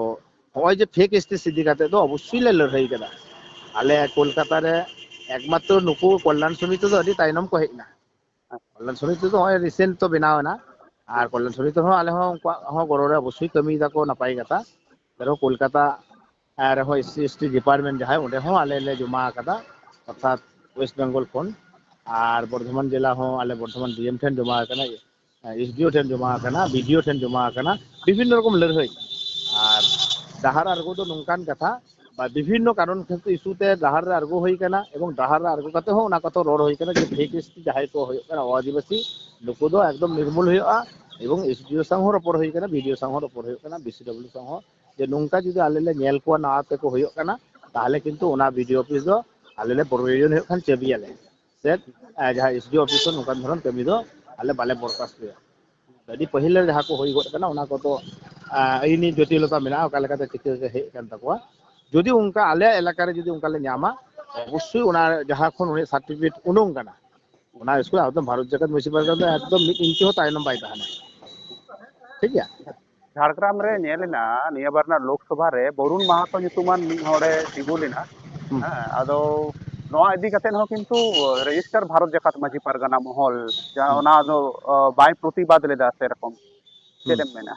ᱱᱚᱜᱼᱚᱭ ᱡᱮ ᱯᱷᱮᱠ ᱮᱥ ᱴᱤ ᱤᱫᱤ ᱠᱟᱛᱮ ᱫᱚ ᱚᱵᱚᱥᱥᱳᱭ ᱞᱮ ᱞᱟᱹᱲᱦᱟᱹᱭ ᱠᱟᱫᱟ᱾ ᱟᱞᱮ ᱠᱳᱞᱠᱟᱛᱟ ᱨᱮ ᱮᱠᱢᱟᱛᱨᱚ ᱱᱩᱠᱩ ᱠᱚᱞᱭᱟᱱ ᱥᱚᱢᱤᱛᱤ ᱫᱚ ᱟᱹᱰᱤ ᱛᱟᱭᱱᱚᱢ ᱠᱚ ᱦᱮᱡ ᱮᱱᱟ᱾ ᱠᱚᱞᱭᱟᱱ ᱥᱚᱢᱤᱛᱤ ᱫᱚ ᱱᱚᱜᱼᱚᱭ ᱨᱤᱥᱮᱱᱴ ᱛᱚ ᱵᱮᱱᱟᱣ ᱮᱱᱟ, ᱟᱨ ᱠᱚᱞᱭᱟᱱ ᱥᱚᱢᱤᱛᱤ ᱦᱚᱸ ᱟᱞᱮ ᱦᱚᱸ ᱩᱱᱠᱩᱣᱟᱜ ᱦᱚᱸ ᱜᱚᱲᱚ ᱨᱮ ᱚᱵᱚᱥᱥᱳᱭ ᱠᱟᱹᱢᱤᱭ ᱫᱟᱠᱚ ᱱᱟᱯᱟᱭ ᱠᱟᱛᱷᱟ᱾ ᱮᱱ ᱨᱮᱦᱚᱸ ᱠᱳᱞᱠᱟᱛᱟ, ᱟᱨ ᱨᱮᱦᱚᱸ S C S T department ᱡᱟᱦᱟᱸᱭ, ᱚᱸᱰᱮ ᱦᱚᱸ ᱟᱞᱮ ᱞᱮ ᱡᱚᱢᱟ ᱟᱠᱟᱫᱟ, ᱚᱨᱛᱷᱟᱛ ᱳᱭᱮᱥᱴ ᱵᱮᱝᱜᱚᱞ ᱠᱷᱚᱱ᱾ ᱟᱨ ᱵᱚᱨᱫᱷᱚᱢᱟᱱ ᱡᱮᱞᱟ ᱦᱚᱸ ᱟᱞᱮ ᱵᱚᱨᱫᱷᱚᱢᱟᱱ ᱰᱤ ᱮᱢ ᱴᱷᱮᱱ ᱡᱚᱢᱟ ᱟᱠᱟᱱᱟ, ᱮᱥ ᱰᱤ ᱳ ᱴᱷᱮᱱ ᱡᱚᱢᱟ ᱟᱠᱟᱱᱟ, ᱵᱤ ᱰᱤ ᱳ ᱴᱷᱮᱱ ᱡᱚᱢᱟ ᱟᱠᱟᱱᱟ, ᱵᱤᱵᱷᱤᱱᱱᱚ ᱨᱚᱠᱚᱢ ᱞᱟᱹᱲᱦᱟᱹᱭ᱾ ᱟᱨ ᱰᱟᱦᱟᱨ ᱟᱬᱜᱚ ᱫᱚ ᱱᱚᱝᱠᱟᱱ ᱠᱟᱛᱷᱟ, ᱵᱟ ᱵᱤᱵᱷᱤᱱᱱᱚ ᱠᱟᱨᱚᱱ ᱠᱷᱟᱹᱛᱤᱨ ᱤᱥᱩ ᱛᱮ ᱰᱟᱦᱟᱨ ᱨᱮ ᱟᱬᱜᱚ ᱦᱩᱭ ᱟᱠᱟᱱᱟ, ᱮᱵᱚᱝ ᱰᱟᱦᱟᱨ ᱨᱮ ᱟᱬᱜᱚ ᱠᱟᱛᱮ ᱦᱚᱸ ᱚᱱᱟ ᱠᱚᱛᱚ ᱨᱚᱲ ᱦᱩᱭ ᱟᱠᱟᱱᱟ ᱡᱮ ᱯᱷᱮᱠ ᱮᱥ ᱴᱤ ᱡᱟᱦᱟᱸᱭ ᱠᱚ ᱦᱩᱭᱩᱜ ᱠᱟᱱᱟ ᱚ ᱟᱹᱫᱤᱵᱟᱹᱥᱤ, ᱱᱩᱠᱩ ᱫᱚ ᱮᱠᱫᱚᱢ ᱱᱤᱨᱢᱩᱞ ᱦᱩᱭᱩᱜᱼᱟ᱾ ᱮᱵᱚᱝ ᱮᱥ ᱰᱤ ᱳ ᱥᱟᱶ ᱦᱚᱸ ᱨᱚᱯᱚᱲ ᱦᱩᱭ ᱟᱠᱟᱱᱟ, ᱵᱤ ᱰᱤ ᱳ ᱥᱟᱶ ᱦᱚᱸ ᱨᱚᱯᱚᱲ ᱦᱩᱭᱩᱜ ᱠᱟᱱᱟ, ᱵᱤ ᱥᱤ ᱰᱟᱵᱞᱤᱭᱩ ᱥᱟᱶ ᱦᱚᱸ, ᱡᱮ ᱱᱚᱝᱠᱟ ᱡᱩᱫᱤ ᱟᱞᱮ ᱞᱮ ᱧᱮᱞ ᱠᱚᱣᱟ ᱱᱟᱣᱟ ᱛᱮᱠᱚ ᱦᱩᱭᱩᱜ ᱠᱟᱱᱟ, ᱛᱟᱦᱚᱞᱮ ᱠᱤᱱᱛᱩ ᱚᱱᱟ ᱵᱤ ᱰᱤ ᱳ ᱚᱯᱷᱤᱥ ᱫᱚ ᱟᱞᱮ ᱞᱮ ᱯᱨᱚᱭᱳᱡᱚᱱ ᱦᱩᱭᱩᱜ ᱠᱷᱟᱱ ᱪᱟᱹᱵᱤᱭᱟᱞᱮ, ᱥᱮ ᱟᱨ ᱡᱟᱦᱟᱸ ᱮᱥ ᱰᱤ ᱳ ᱚᱯᱷᱤᱥ ᱨᱮ ᱱᱚᱝᱠᱟᱱ ᱫᱷᱚᱨᱚᱱ ᱠᱟᱹᱢᱤ ᱫᱚ ᱟᱞᱮ ᱵᱟᱞᱮ ᱵᱚᱨᱫᱟᱥᱛ ᱜᱮᱭᱟ᱾ ᱟᱹᱰᱤ ᱯᱟᱹᱦᱤᱞ ᱨᱮ ᱡᱟᱦᱟᱸ ᱠᱚ ᱦᱩᱭ ᱜᱚᱫ ᱠᱟᱱᱟ, ᱚᱱᱟ ᱠᱚᱫᱚ ᱟᱹᱭᱤᱱᱤ ᱡᱚᱴᱤᱞᱚᱛᱟ ᱢᱮᱱᱟᱜᱼᱟ, ᱚᱠᱟ ᱞᱮᱠᱟᱛᱮ ᱪᱤᱠᱟᱹ ᱦᱮᱡ ᱟᱠᱟᱱ ᱛᱟᱠᱚᱣᱟ᱾ ᱡᱩᱫᱤ ᱚᱱᱠᱟ ᱟᱞᱮᱭᱟᱜ ᱮᱞᱟᱠᱟ ᱨᱮ ᱡᱩᱫᱤ ᱚᱱᱠᱟ ᱞᱮ ᱧᱟᱢᱟ, ᱚᱵᱚᱥᱥᱳᱭ ᱚᱱᱟ ᱡᱟᱦᱟᱸ ᱠᱷᱚᱱ ᱩᱱᱤ ᱥᱟᱨᱴᱤᱯᱷᱤᱠᱮᱴ ᱩᱰᱩᱝ ᱠᱟᱱᱟ, ᱚᱱᱟ ᱥᱠᱩᱞ ᱮᱠᱫᱚᱢ ᱵᱷᱟᱨᱚᱛ ᱡᱟᱠᱟᱛ ᱢᱟᱹᱡᱷᱤ ᱯᱟᱨᱜᱟᱱᱟ ᱫᱚ ᱮᱠᱫᱚᱢ ᱢᱤᱫ ᱤᱧᱪᱤ ᱦᱚᱸ ᱛᱟᱭᱱᱚᱢ ᱵᱟᱭ ᱛᱟᱦᱮᱱᱟ᱾ ᱴᱷᱤᱠ ᱜᱮᱭᱟ᱾ ᱡᱷᱟᱲᱜᱨᱟᱢ ᱨᱮ ᱧᱮᱞ ᱮᱱᱟ, ᱱᱤᱭᱟᱹ ᱵᱟᱨ ᱨᱮᱱᱟᱜ ᱞᱳᱠᱥᱚᱵᱷᱟ ᱨᱨᱮ ᱵᱚᱨᱩᱱ ᱢᱟᱦᱟᱛᱚ ᱧᱩᱛᱩᱢᱟᱱ ᱢᱤᱫ ᱦᱚᱲᱮ ᱛᱤᱸᱜᱩ ᱞᱮᱱᱟ᱾ ᱦᱮᱸ, ᱟᱫᱚ ᱱᱚᱣᱟ ᱤᱫᱤ ᱠᱟᱛᱮ ᱦᱚᱸ ᱠᱤᱱᱛᱩ ᱨᱮᱡᱤᱥᱴᱟᱨ ᱵᱷᱟᱨᱚᱛ ᱡᱟᱠᱟᱛ ᱢᱟᱹᱡᱷᱤ ᱯᱟᱨᱜᱟᱱᱟ ᱢᱚᱦᱚᱞ ᱡᱟᱦᱟᱸ ᱚᱱᱟ ᱫᱚ ᱵᱟᱭ ᱯᱨᱚᱛᱤᱵᱟᱫ ᱞᱮᱫᱟ ᱥᱮᱨᱚᱠᱚᱢ᱾ ᱪᱮᱫ ᱮᱢ ᱢᱮᱱᱟ?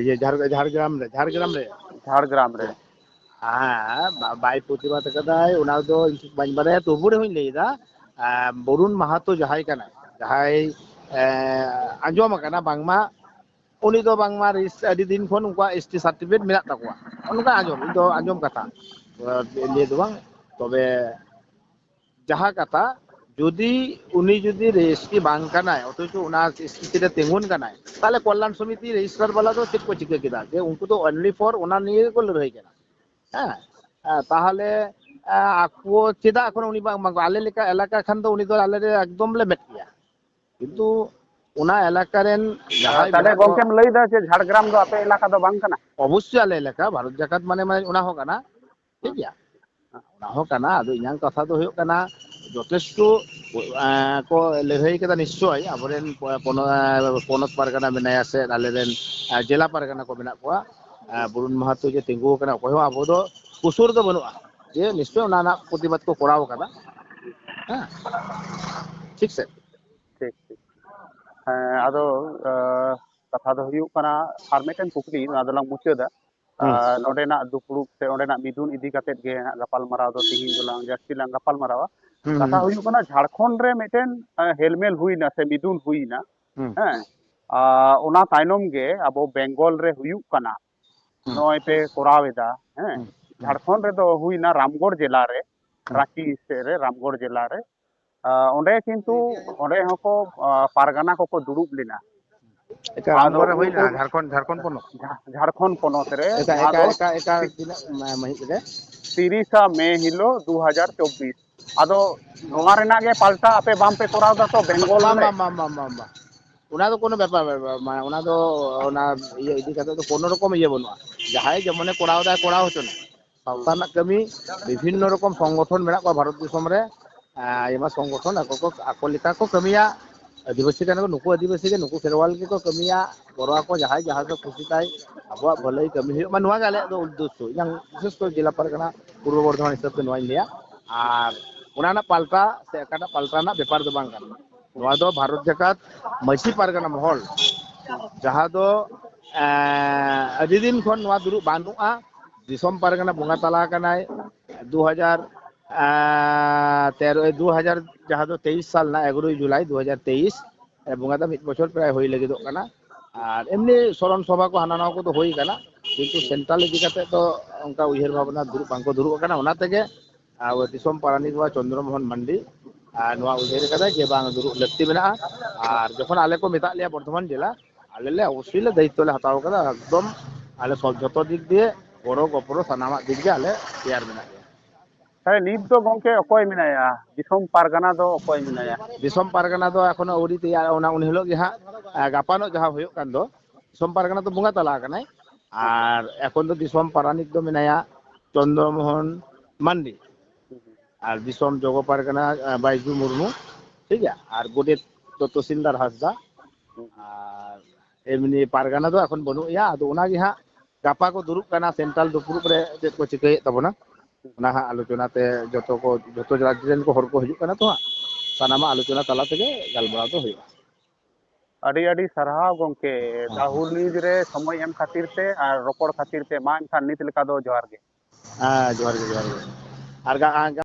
ᱤᱭᱟᱹ ᱡᱷᱟᱲ- ᱡᱷᱟᱲᱜᱨᱟᱢ ᱨᱮ, ᱡᱷᱟᱲᱜᱨᱟᱢ ᱨᱮ ᱡᱷᱟᱲᱜᱨᱟᱢ ᱨᱮ᱾ ᱦᱮᱸ, ᱵᱟ- ᱵᱟᱭ ᱯᱨᱚᱛᱤᱵᱟᱫ ᱠᱟᱫᱟᱭ, ᱚᱱᱟ ᱫᱚ ᱤᱧ ᱴᱷᱤᱠ ᱵᱟᱹᱧ ᱵᱟᱲᱟᱭᱟ, ᱛᱚᱵᱩ ᱨᱮᱦᱚᱸᱧ ᱞᱟᱹᱭ ᱮᱫᱟ᱾ ᱟᱸ, ᱵᱚᱨᱩᱱ ᱢᱟᱦᱟᱛᱚ ᱡᱟᱦᱟᱸᱭ ᱠᱟᱱᱟᱭ, ᱡᱟᱦᱟᱸᱭ ᱟᱸᱡᱚᱢ ᱟᱠᱟᱱᱟ ᱵᱟᱝᱢᱟ ᱩᱱᱤ ᱫᱚ ᱵᱟᱝᱢᱟ ᱨᱮᱡᱤᱥ- ᱟᱹᱰᱤ ᱫᱤᱱ ᱠᱷᱚᱱ ᱩᱱᱠᱩᱣᱟᱜ ᱮᱥ ᱴᱤ ᱥᱟᱨᱴᱤᱯᱷᱤᱠᱮᱴ ᱢᱮᱱᱟᱜ ᱛᱟᱠᱚᱣᱟ, ᱚᱱᱠᱟ ᱟᱸᱡᱚᱢ, ᱤᱧ ᱫᱚ ᱟᱸᱡᱚᱢ ᱠᱟᱛᱷᱟ, ᱛᱚ ᱞᱟᱹᱭ ᱫᱚ ᱵᱟᱝ᱾ ᱛᱚᱵᱮ ᱡᱟᱦᱟᱸ ᱠᱟᱛᱷᱟ, ᱡᱩᱫᱤ ᱩᱱᱤ ᱡᱩᱫᱤ ᱮᱥ ᱴᱤ ᱵᱟᱝ ᱠᱟᱱᱟᱭ, ᱚᱛᱷᱚᱪᱚ ᱚᱱᱟ ᱮᱥ ᱴᱤ ᱨᱮ ᱛᱤᱸᱜᱩᱱ ᱠᱟᱱᱟᱭ, ᱛᱟᱦᱚᱞᱮ ᱠᱚᱞᱞᱟᱱ ᱥᱚᱢᱤᱛᱤ ᱨᱮᱡᱤᱥᱴᱟᱨ ᱵᱟᱞᱟ ᱫᱚ ᱪᱮᱫ ᱠᱚ ᱪᱤᱠᱟᱹ ᱠᱮᱫᱟ? ᱡᱮ ᱩᱱᱠᱩ ᱫᱚ only for ᱚᱱᱟ ᱱᱤᱭᱮ ᱜᱮᱠᱚ ᱞᱟᱹᱲᱦᱟᱹᱭ ᱠᱟᱱᱟ᱾ ᱦᱮᱸ, ᱦᱮᱸ, ᱛᱟᱦᱚᱞᱮ ᱮ, ᱟᱠᱚ ᱪᱮᱫᱟᱜ ᱮᱠᱷᱚᱱ ᱩᱱᱤ ᱵᱟᱝ, ᱵᱟᱝ, ᱟᱞᱮ ᱞᱮᱠᱟ ᱮᱞᱟᱠᱟ ᱠᱷᱟᱱ ᱫᱚ ᱩᱱᱤ ᱫᱚ ᱟᱞᱮ ᱞᱮ ᱮᱠᱫᱚᱢ ᱞᱮ ᱢᱮᱫ ᱜᱮᱭᱟ, ᱠᱤᱱᱛᱩ ᱚᱱᱟ ᱮᱞᱟᱠᱟ ᱨᱮᱱ ᱡᱟᱦᱟᱸᱭ ᱛᱟᱦᱚᱞᱮ ᱢᱮᱱᱟᱜ ᱠᱚ, ᱜᱚᱝᱠᱮᱢ ᱞᱟᱹᱭ ᱫᱟ ᱡᱮ ᱡᱷᱟᱲᱜᱨᱟᱢ ᱫᱚ ᱟᱯᱮ ᱮᱞᱟᱠᱟ ᱫᱚ ᱵᱟᱝ ᱠᱟᱱᱟ? ᱚᱵᱚᱥᱥᱳᱭ ᱟᱞᱮ ᱮᱞᱟᱠᱟ, ᱵᱷᱟᱨᱚᱛ ᱡᱟᱠᱟᱛ ᱢᱟᱱᱮ, ᱢᱟᱱᱮ ᱚᱱᱟ ᱦᱚᱸ ᱠᱟᱱᱟ, ᱴᱷᱤᱠ ᱜᱮᱭᱟ, ᱚᱱᱟ ᱦᱚᱸ ᱠᱟᱱᱟ᱾ ᱟᱫᱚ ᱤᱧᱟᱹᱝ ᱠᱟᱛᱷᱟ ᱫᱚ ᱦᱩᱭᱩᱜ ᱠᱟᱱᱟ, ᱡᱚᱛᱷᱮᱥᱴᱚ ᱮ, ᱠᱚ ᱞᱟᱹᱲᱦᱟᱹᱭ ᱠᱟᱫᱟ ᱱᱤᱥᱪᱚᱭ, ᱟᱵᱚᱨᱮᱱ ᱯᱚ- ᱯᱚᱱᱚ- ᱮ, ᱯᱚᱱᱚᱛ ᱯᱟᱨᱜᱟᱱᱟ ᱢᱮᱱᱟᱭᱟ ᱥᱮ ᱟᱞᱮᱨᱮᱱ ᱮ, ᱡᱮᱞᱟ ᱯᱟᱨᱜᱟᱱᱟ ᱠᱚ ᱢᱮᱱᱟᱜ ᱠᱚᱣᱟ, ᱮ, ᱵᱚᱨᱩᱱ ᱢᱟᱦᱟᱛᱚ ᱡᱮ ᱛᱤᱸᱜᱩ ᱟᱠᱟᱱᱟ, ᱚᱠᱚᱭ ᱦᱚᱸ ᱟᱵᱚ ᱫᱚ ᱠᱩᱥᱩᱨ ᱫᱚ ᱵᱟᱹᱱᱩᱜᱼᱟ ᱡᱮ ᱱᱤᱥᱪᱚᱭ ᱚᱱᱟ ᱨᱮᱱᱟᱜ ᱯᱨᱚᱛᱤᱵᱟᱫ ᱠᱚ ᱠᱚᱨᱟᱣ ᱠᱟᱫᱟ᱾ ᱦᱮᱸ, ᱴᱷᱤᱠ ᱥᱮ? ᱴᱷᱤᱠ, ᱴᱷᱤᱠ᱾ ᱦᱮᱸ, ᱟᱫᱚ ᱮ, ᱠᱟᱛᱷᱟ ᱫᱚ ᱦᱩᱭᱩᱜ ᱠᱟᱱᱟ, ᱟᱨ ᱢᱤᱫᱴᱮᱱ ᱠᱩᱠᱞᱤ, ᱱᱚᱣᱟ ᱫᱚᱞᱟᱝ ᱢᱩᱪᱟᱹᱫᱟ᱾ ᱦᱩᱸ᱾ ᱟᱨ ᱱᱚᱰᱮᱱᱟᱜ ᱫᱩᱯᱲᱩᱵ ᱥᱮ ᱚᱸᱰᱮᱱᱟᱜ ᱢᱤᱫᱩᱱ ᱤᱫᱤ ᱠᱟᱛᱮᱫ ᱜᱮ ᱦᱟᱸᱜ ᱜᱟᱯᱟᱞᱢᱟᱨᱟᱣ ᱫᱚ ᱛᱤᱦᱤᱧ ᱫᱚᱞᱟᱝ ᱡᱟᱹᱥᱛᱤ ᱞᱟᱝ ᱜᱟᱯᱟᱞᱢᱟᱨᱟᱣᱟ᱾ ᱦᱩᱸ, ᱠᱟᱛᱷᱟ ᱦᱩᱸ᱾ ᱦᱩᱭᱩᱜ ᱠᱟᱱᱟ, ᱡᱷᱟᱲᱠᱷᱚᱸᱰ ᱨᱮ ᱢᱤᱫᱴᱮᱱ, ᱟᱸ, ᱦᱮᱞᱢᱮᱞ ᱦᱩᱭᱱᱟ ᱥᱮ ᱢᱤᱫᱩᱱ ᱦᱩᱭᱱᱟ, ᱦᱩᱸ᱾ ᱦᱮᱸ, ᱟᱨ ᱚᱱᱟ ᱛᱟᱭᱱᱚᱢ ᱜᱮ ᱟᱵᱚ ᱵᱮᱝᱜᱚᱞ ᱨᱮ ᱦᱩᱭᱩᱜ ᱠᱟᱱᱟ, ᱦᱩᱸ᱾ ᱱᱚᱜᱼᱚᱭ ᱯᱮ ᱠᱚᱨᱟᱣ ᱮᱫᱟ, ᱦᱮᱸ, ᱦᱩᱸ, ᱦᱩᱸ᱾ ᱡᱷᱟᱲᱠᱷᱚᱸᱰ ᱨᱮᱫᱚ ᱦᱩᱭᱱᱟ ᱨᱟᱢᱜᱚᱲ ᱡᱮᱞᱟ ᱨᱮ, ᱦᱩᱸ᱾ ᱨᱟᱸᱪᱤ ᱥᱮᱫ ᱨᱮ ᱨᱟᱢᱜᱚᱲ ᱡᱮᱞᱟ ᱨᱮ, ᱟᱸ, ᱚᱸᱰᱮ ᱠᱤᱱᱛᱩ, ᱚᱸᱰᱮ ᱦᱚᱸᱠᱚ, ᱟᱸ, ᱯᱟᱨᱜᱟᱱᱟ ᱠᱚᱠᱚ ᱫᱩᱲᱩᱵ ᱞᱮᱱᱟ᱾ ᱮᱠᱟ ᱟᱫᱚ ᱨᱟᱢᱜᱚᱲ ᱨᱮ ᱦᱩᱭ ᱩᱱᱠᱩ ᱞᱮᱱᱟ, ᱡᱷᱟᱲᱠᱷᱚᱸᱰ, ᱡᱷᱟᱲᱠᱷᱚᱸᱰ ᱯᱚᱱᱚᱛ? ᱡᱷᱟ-, ᱡᱷᱟᱲᱠᱷᱚᱸᱰ ᱯᱚᱱᱚᱛ ᱨᱮ, ᱮᱠᱟ, ᱡᱟᱦᱟᱸ ᱮᱠᱟ, ᱫᱚ ᱮᱠᱟ, ᱮᱠᱟ ᱛᱤ-, ᱛᱤᱱᱟᱹᱜ ᱢᱟ-, ᱢᱟᱹᱦᱤᱛ ᱨᱮ? ᱛᱤᱨᱤᱥᱟ ᱢᱮ ᱦᱤᱞᱳᱜ ᱫᱩ ᱦᱟᱡᱟᱨ ᱪᱚᱵᱵᱤᱥ᱾ ᱟᱫᱚ ᱱᱚᱣᱟ ᱨᱮᱱᱟᱜ ᱜᱮ ᱯᱟᱞᱴᱟ ᱟᱯᱮ ᱵᱟᱝ ᱯᱮ ᱠᱚᱨᱟᱣ ᱫᱟ ᱛᱚ ᱵᱮᱝᱜᱚᱞ ᱵᱟᱝ, ᱨᱮ? ᱵᱟᱝ, ᱵᱟᱝ, ᱵᱟᱝ, ᱵᱟᱝ, ᱵᱟᱝ᱾ ᱚᱱᱟ ᱫᱚ ᱠᱳᱱᱳ ᱵᱮᱯᱟᱨ ᱵᱟᱝ, ᱵᱟᱝ, ᱚᱱᱟ ᱫᱚ, ᱚᱱᱟ ᱤᱭᱟᱹ ᱤᱫᱤ ᱠᱟᱛᱮ ᱫᱚ ᱠᱳᱱᱳ ᱨᱚᱠᱚᱢ ᱤᱭᱟᱹ ᱵᱟᱹᱱᱩᱜᱼᱟ᱾ ᱡᱟᱦᱟᱸᱭ ᱡᱮᱢᱚᱱᱮ ᱠᱚᱨᱟᱣ ᱫᱟᱭ, ᱠᱚᱨᱟᱣ ᱦᱚᱪᱚᱱ᱾ ᱥᱟᱶᱛᱟ ᱨᱮᱱᱟᱜ ᱠᱟᱹᱢᱤ, ᱵᱤᱵᱷᱤᱱᱱᱚ ᱨᱚᱠᱚᱢ ᱥᱚᱝᱜᱚᱴᱷᱚᱱ ᱢᱮᱱᱟᱜ ᱠᱚᱣᱟ ᱵᱷᱟᱨᱚᱛ ᱫᱤᱥᱚᱢ ᱨᱮ, ᱟᱭᱢᱟ ᱥᱚᱝᱜᱚᱴᱷᱚᱱ ᱟᱠᱚ ᱠᱚ, ᱟᱠᱚ ᱞᱮᱠᱟ ᱠᱚ ᱠᱟᱹᱢᱤᱭᱟ᱾ ᱟᱹᱫᱤᱵᱟᱹᱥᱤ ᱠᱟᱱᱟ ᱠᱚ, ᱱᱩᱠᱩ ᱟᱹᱫᱤᱵᱟᱹᱥᱤ ᱜᱮ, ᱱᱩᱠᱩ ᱠᱷᱮᱨᱣᱟᱞ ᱜᱮᱠᱚ ᱠᱟᱹᱢᱤᱭᱟ, ᱜᱚᱲᱚ ᱟᱠᱚ ᱡᱟᱦᱟᱸᱭ ᱡᱟᱦᱟᱸ ᱠᱚ ᱠᱩᱥᱤ ᱛᱟᱭ, ᱟᱵᱚᱣᱟᱜ ᱵᱷᱟᱹᱞᱟᱹᱭ ᱠᱟᱹᱢᱤ ᱦᱩᱭᱩᱜ ᱢᱟ, ᱱᱚᱣᱟ ᱜᱮ ᱟᱞᱮᱭᱟᱜ ᱫᱚ ᱩᱫᱽᱫᱮᱥᱥᱚ᱾ ᱤᱧᱟᱹᱝ ᱵᱤᱥᱮᱥ ᱠᱚᱨᱮ ᱡᱮᱞᱟ ᱯᱟᱨᱜᱟᱱᱟ ᱯᱩᱨᱵᱚ ᱵᱚᱨᱫᱷᱚᱢᱟᱱ ᱦᱤᱥᱟᱹᱵ ᱛᱮ ᱱᱚᱣᱟᱧ ᱞᱟᱹᱭᱟ᱾ ᱟᱨ ᱚᱱᱟ ᱨᱮᱱᱟᱜ ᱯᱟᱞᱴᱟ ᱥᱮ ᱮᱴᱟᱜᱟᱜ ᱯᱟᱞᱴᱟ ᱨᱮᱱᱟᱜ ᱵᱮᱯᱟᱨ ᱫᱚ ᱵᱟᱝ ᱠᱟᱱᱟ᱾ ᱱᱚᱣᱟ ᱫᱚ ᱵᱷᱟᱨᱚᱛ ᱡᱟᱠᱟᱛ ᱢᱟᱹᱡᱷᱤ ᱯᱟᱨᱜᱟᱱᱟ ᱢᱚᱦᱚᱞ, ᱡᱟᱦᱟᱸ ᱫᱚ, ᱮᱸ, ᱟᱹᱰᱤ ᱫᱤᱱ ᱠᱷᱚᱱ ᱱᱚᱣᱟ ᱫᱩᱲᱩᱵ ᱵᱟᱹᱱᱩᱜᱼᱟ᱾ ᱫᱤᱥᱚᱢ ᱯᱟᱨᱜᱟᱱᱟ ᱵᱚᱸᱜᱟ ᱛᱟᱞᱟ ᱟᱠᱟᱱᱟᱭ ᱫᱩ ᱦᱟᱡᱟᱨ, ᱮᱸ, ᱛᱮᱨᱚ, ᱫᱩ ᱦᱟᱡᱟᱨ, ᱡᱟᱦᱟᱸ ᱫᱚ ᱛᱮᱭᱤᱥ ᱥᱟᱞ ᱨᱮᱱᱟᱜ ᱮᱜᱟᱨᱳᱭ ᱡᱩᱞᱟᱭ ᱫᱩ ᱦᱟᱡᱟᱨ ᱛᱮᱭᱤᱥ, ᱮ, ᱵᱚᱸᱜᱟ ᱫᱚ ᱢᱤᱫ ᱵᱚᱪᱷᱚᱨ ᱯᱨᱟᱭ ᱦᱩᱭ ᱞᱟᱹᱜᱤᱫᱚᱜ ᱠᱟᱱᱟ᱾ ᱟᱨ ᱮᱢᱱᱤ ᱥᱚᱨᱚᱱ ᱥᱚᱵᱷᱟ ᱠᱚ ᱦᱟᱱᱟ ᱱᱟᱣᱟ ᱠᱚᱫᱚ ᱦᱩᱭ ᱠᱟᱱᱟ, ᱠᱤᱱᱛᱩ ᱥᱮᱱᱴᱨᱟᱞ ᱤᱫᱤ ᱠᱟᱛᱮ ᱫᱚ ᱚᱱᱠᱟ ᱩᱭᱦᱟᱹᱨ ᱵᱷᱟᱵᱽᱱᱟ ᱫᱩᱲᱩᱵ ᱵᱟᱝᱠᱚ ᱫᱩᱲᱩᱵ ᱟᱠᱟᱱᱟ᱾ ᱚᱱᱟ ᱛᱮᱜᱮ ᱟᱵᱚ ᱫᱤᱥᱚᱢ ᱯᱟᱨᱟᱱᱤᱠ ᱵᱟᱵᱟ ᱪᱚᱱᱫᱨᱚ ᱢᱳᱦᱚᱱ ᱢᱟᱱᱰᱤ, ᱟᱨ ᱱᱚᱣᱟ ᱩᱭᱦᱟᱹᱨ ᱠᱟᱫᱟ ᱡᱮ ᱵᱟᱝ ᱫᱩᱲᱩᱵ ᱞᱟᱹᱠᱛᱤ ᱢᱮᱱᱟᱜᱼᱟ᱾ ᱟᱨ ᱡᱚᱠᱷᱚᱱ ᱟᱞᱮ ᱠᱚ ᱢᱮᱛᱟᱜ ᱞᱮᱭᱟ ᱵᱚᱨᱫᱷᱚᱢᱟᱱ ᱡᱮᱞᱟ, ᱟᱞᱮ ᱞᱮ ᱚᱵᱚᱥᱥᱳᱭ ᱞᱮ ᱫᱟᱭᱤᱛᱛᱚ ᱞᱮ ᱦᱟᱛᱟᱣ ᱠᱟᱫᱟ, ᱮᱠᱫᱚᱢ ᱟᱞᱮ ᱥᱚᱵ ᱡᱷᱚᱛᱚ ᱫᱤᱠ ᱫᱤᱭᱮ ᱜᱚᱲᱚ ᱜᱚᱯᱚᱲᱚ ᱥᱟᱱᱟᱢᱟᱜ ᱫᱤᱠ ᱫᱤᱭᱮ ᱟᱞᱮ ᱛᱮᱭᱟᱨ ᱢᱮᱱᱟᱜ ᱞᱮᱭᱟ᱾ ᱛᱟᱦᱞᱮ ᱱᱤᱛ ᱫᱚ ᱜᱚᱝᱠᱮ ᱚᱠᱚᱭ ᱢᱮᱱᱟᱭᱟ? ᱫᱤᱥᱚᱢ ᱯᱟᱨᱜᱟᱱᱟ ᱫᱚ ᱚᱠᱚᱭ ᱢᱮᱱᱟᱭᱟ? ᱫᱤᱥᱚᱢ ᱯᱟᱨᱜᱟᱱᱟ ᱫᱚ ᱮᱠᱷᱚᱱᱳ ᱟᱹᱣᱨᱤ ᱛᱮᱭᱟᱨ, ᱚᱱᱟ ᱩᱱ ᱦᱤᱞᱳᱜ ᱜᱮ ᱦᱟᱸᱜ, ᱮ, ᱜᱟᱯᱟᱱᱚᱜ ᱡᱟᱦᱟᱸ ᱦᱩᱭᱩᱜ ᱠᱟᱱ ᱫᱚ, ᱫᱤᱥᱚᱢ ᱯᱟᱨᱜᱟᱱᱟ ᱫᱚ ᱵᱚᱸᱜᱟ ᱛᱟᱞᱟ ᱟᱠᱟᱱᱟᱭ᱾ ᱟᱨ ᱮᱠᱷᱚᱱ ᱫᱚ ᱫᱤᱥᱚᱢ ᱯᱟᱨᱟᱱᱤᱠ ᱫᱚ ᱢᱮᱱᱟᱭᱟ ᱪᱚᱱᱫᱨᱚ ᱢᱳᱦᱚᱱ ᱢᱟᱱᱰᱤ, ᱟᱨ ᱫᱤᱥᱚᱢ ᱡᱚᱜᱚ ᱯᱟᱨᱜᱟᱱᱟ, ᱮ, ᱵᱟᱭᱡᱩ ᱢᱩᱨᱢᱩ, ᱴᱷᱤᱠ ᱜᱮᱭᱟ, ᱟᱨ ᱜᱚᱰᱮᱛ ᱫᱚ ᱛᱚᱦᱥᱤᱞᱫᱟᱨ ᱦᱟᱸᱥᱫᱟ᱾ ᱟᱨ ᱮᱢᱱᱤ ᱯᱟᱨᱜᱟᱱᱟ ᱫᱚ ᱮᱠᱷᱚᱱ ᱵᱟᱹᱱᱩᱜ ᱮᱭᱟ᱾ ᱟᱫᱚ ᱚᱱᱟᱜᱮ ᱦᱟᱸᱜ ᱜᱟᱯᱟ ᱠᱚ ᱫᱩᱲᱩᱵ ᱠᱟᱱᱟ ᱥᱮᱱᱴᱨᱟᱞ ᱫᱩᱯᱲᱩᱵ ᱨᱮ, ᱪᱮᱫ ᱠᱚ ᱪᱤᱠᱟᱹᱭᱮᱫ ᱛᱟᱵᱚᱱᱟ, ᱚᱱᱟ ᱦᱟᱸᱜ ᱟᱞᱳᱪᱚᱱᱟ ᱛᱮ ᱡᱚᱛᱚ ᱠᱚ, ᱡᱚᱛᱚ ᱨᱟᱡᱽ ᱨᱮᱱ ᱠᱚ ᱦᱚᱲ ᱠᱚ ᱦᱤᱡᱩᱜ ᱠᱟᱱᱟ ᱛᱚ ᱦᱟᱸᱜ, ᱥᱟᱱᱟᱢᱟᱜ ᱟᱞᱳᱪᱚᱱᱟ ᱛᱟᱞᱟ ᱛᱮᱜᱮ ᱜᱟᱞᱢᱟᱨᱟᱣ ᱫᱚ ᱦᱩᱭᱩᱜᱼᱟ᱾ ᱟᱹᱰᱤ ᱟᱹᱰᱤ ᱥᱟᱨᱦᱟᱣ ᱜᱚᱢᱠᱮ, ᱫᱟ ᱦᱩᱞ ᱱᱤᱭᱩᱡᱽ ᱨᱮ ᱥᱚᱢᱚᱭ ᱮᱢ ᱠᱷᱟᱹᱛᱤᱨ ᱛᱮ ᱟᱨ ᱨᱚᱯᱚᱲ ᱠᱷᱟᱹᱛᱤᱨ ᱛᱮ᱾ ᱢᱟ ᱮᱱᱠᱷᱟᱱ ᱱᱤᱛ ᱞᱮᱠᱟ ᱫᱚ ᱡᱚᱦᱟᱨ ᱜᱮ᱾ ᱦᱮᱸ, ᱡᱚᱦᱟᱨ ᱜᱮ, ᱡᱚᱦᱟᱨ ᱜᱮ᱾ ᱟᱨ ᱜᱟ-,